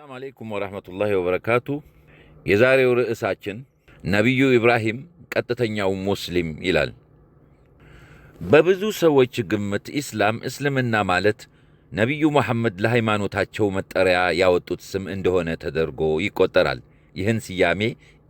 السلام عليكم ورحمة الله وبركاته። የዛሬው ርዕሳችን ነቢዩ ኢብራሂም ቀጥተኛው ሙስሊም ይላል። በብዙ ሰዎች ግምት ኢስላም እስልምና ማለት ነቢዩ መሐመድ ለሃይማኖታቸው መጠሪያ ያወጡት ስም እንደሆነ ተደርጎ ይቆጠራል። ይህን ስያሜ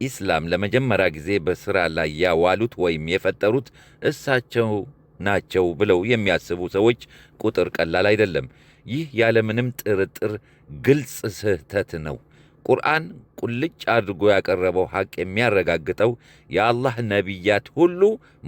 ኢስላም ለመጀመሪያ ጊዜ በሥራ ላይ ያዋሉት ወይም የፈጠሩት እሳቸው ናቸው ብለው የሚያስቡ ሰዎች ቁጥር ቀላል አይደለም። ይህ ያለምንም ጥርጥር ግልጽ ስህተት ነው። ቁርአን ቁልጭ አድርጎ ያቀረበው ሐቅ የሚያረጋግጠው የአላህ ነቢያት ሁሉ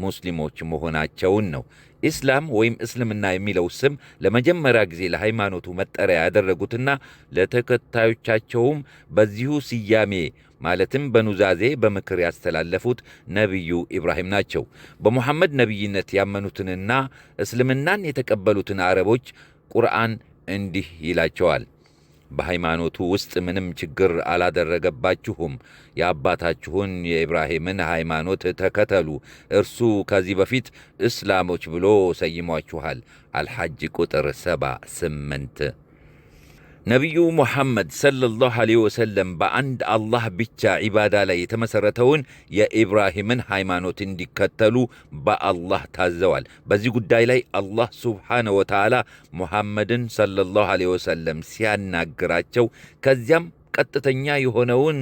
ሙስሊሞች መሆናቸውን ነው። ኢስላም ወይም እስልምና የሚለው ስም ለመጀመሪያ ጊዜ ለሃይማኖቱ መጠሪያ ያደረጉትና ለተከታዮቻቸውም በዚሁ ስያሜ ማለትም በኑዛዜ በምክር ያስተላለፉት ነቢዩ ኢብራሂም ናቸው። በሙሐመድ ነቢይነት ያመኑትንና እስልምናን የተቀበሉትን አረቦች ቁርአን እንዲህ ይላቸዋል። በሃይማኖቱ ውስጥ ምንም ችግር አላደረገባችሁም። የአባታችሁን የኢብራሂምን ሃይማኖት ተከተሉ። እርሱ ከዚህ በፊት እስላሞች ብሎ ሰይሟችኋል። አልሐጅ ቁጥር 78። ነቢዩ ሙሐመድ صلى الله عليه وسلم በአንድ አላህ ብቻ ዒባዳ ላይ የተመሠረተውን የኢብራሂምን ሃይማኖት እንዲከተሉ በአላህ ታዘዋል። በዚህ ጉዳይ ላይ አላህ سبحانه وتعالى ሙሐመድን صلى الله عليه وسلم ሲያናግራቸው ከዚያም ቀጥተኛ የሆነውን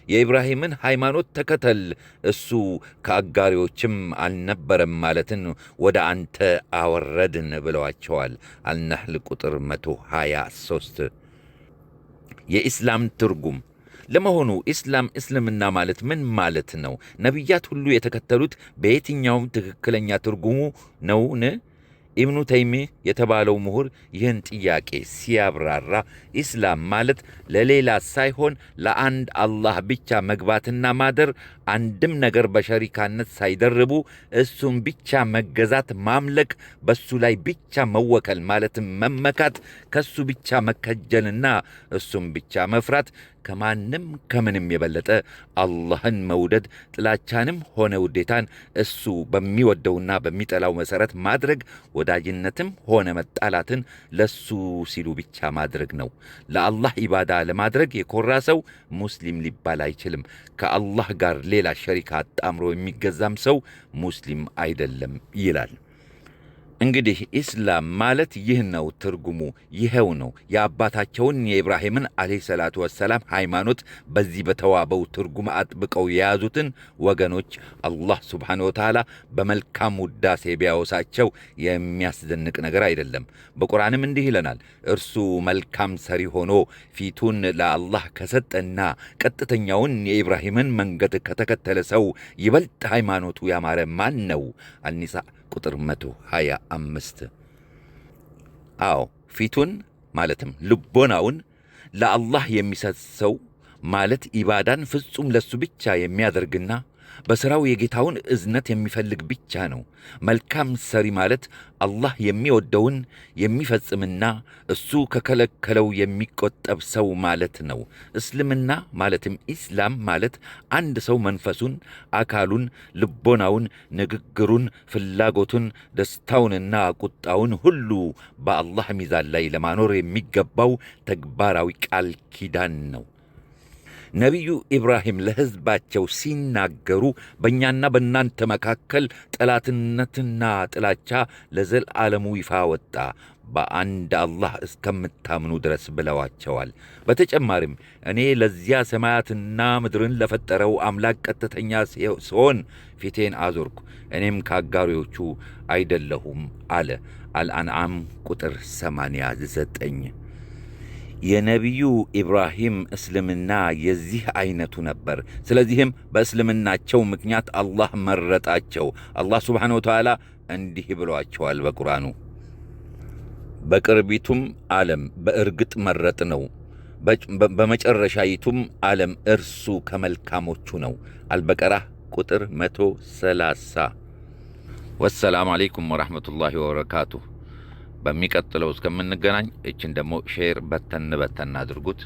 የኢብራሂምን ሃይማኖት ተከተል፣ እሱ ከአጋሪዎችም አልነበረም ማለትን ወደ አንተ አወረድን ብለዋቸዋል። አልነህል ቁጥር 123። የኢስላም ትርጉም። ለመሆኑ ኢስላም እስልምና ማለት ምን ማለት ነው? ነቢያት ሁሉ የተከተሉት በየትኛውም ትክክለኛ ትርጉሙ ነውን? ኢብኑ ተይሚ የተባለው ምሁር ይህን ጥያቄ ሲያብራራ ኢስላም ማለት ለሌላ ሳይሆን ለአንድ አላህ ብቻ መግባትና ማደር፣ አንድም ነገር በሸሪካነት ሳይደርቡ እሱን ብቻ መገዛት፣ ማምለክ፣ በሱ ላይ ብቻ መወከል ማለትም መመካት፣ ከሱ ብቻ መከጀልና እሱን ብቻ መፍራት፣ ከማንም ከምንም የበለጠ አላህን መውደድ፣ ጥላቻንም ሆነ ውዴታን እሱ በሚወደውና በሚጠላው መሰረት ማድረግ፣ ወዳጅነትም ሆነ መጣላትን ለሱ ሲሉ ብቻ ማድረግ ነው። ለአላህ ኢባዳ ለማድረግ የኮራ ሰው ሙስሊም ሊባል አይችልም። ከአላህ ጋር ሌላ ሸሪካ አጣምሮ የሚገዛም ሰው ሙስሊም አይደለም ይላል። እንግዲህ ኢስላም ማለት ይህ ነው። ትርጉሙ ይኸው ነው። የአባታቸውን የኢብራሂምን عليه الصلاة والسلام ሃይማኖት በዚህ በተዋበው ትርጉም አጥብቀው የያዙትን ወገኖች አላህ سبحانه وتعالى በመልካም ውዳሴ ቢያወሳቸው የሚያስደንቅ ነገር አይደለም። በቁርአንም እንዲህ ይለናል፣ እርሱ መልካም ሰሪ ሆኖ ፊቱን ለአላህ ከሰጠና ቀጥተኛውን የኢብራሂምን መንገድ ከተከተለ ሰው ይበልጥ ሃይማኖቱ ያማረ ማን ነው? አልኒሳ ቁጥር 125። አዎ፣ ፊቱን ማለትም ልቦናውን ለአላህ የሚሰጥ ሰው ማለት ኢባዳን ፍጹም ለሱ ብቻ የሚያደርግና በሥራው የጌታውን እዝነት የሚፈልግ ብቻ ነው። መልካም ሰሪ ማለት አላህ የሚወደውን የሚፈጽምና እሱ ከከለከለው የሚቆጠብ ሰው ማለት ነው። እስልምና ማለትም ኢስላም ማለት አንድ ሰው መንፈሱን፣ አካሉን፣ ልቦናውን፣ ንግግሩን፣ ፍላጎቱን፣ ደስታውንና ቁጣውን ሁሉ በአላህ ሚዛን ላይ ለማኖር የሚገባው ተግባራዊ ቃል ኪዳን ነው። ነቢዩ ኢብራሂም ለሕዝባቸው ሲናገሩ በእኛና በእናንተ መካከል ጠላትነትና ጥላቻ ለዘላለሙ ይፋ ወጣ፣ በአንድ አላህ እስከምታምኑ ድረስ ብለዋቸዋል። በተጨማሪም እኔ ለዚያ ሰማያትና ምድርን ለፈጠረው አምላክ ቀጥተኛ ስሆን ፊቴን አዞርኩ፣ እኔም ከአጋሪዎቹ አይደለሁም አለ። አልአንዓም ቁጥር 89። የነቢዩ ኢብራሂም እስልምና የዚህ አይነቱ ነበር። ስለዚህም በእስልምናቸው ምክንያት አላህ መረጣቸው። አላህ سبحانه وتعالى እንዲህ ብሏቸዋል በቁርአኑ፣ በቅርቢቱም ዓለም በእርግጥ መረጥነው፣ በመጨረሻይቱም ዓለም እርሱ ከመልካሞቹ ነው። አልበቀራ ቁጥር 130። والسلام عليكم ورحمة الله وبركاته። በሚቀጥለው እስከምንገናኝ እችን ደግሞ share በተን በተን አድርጉት።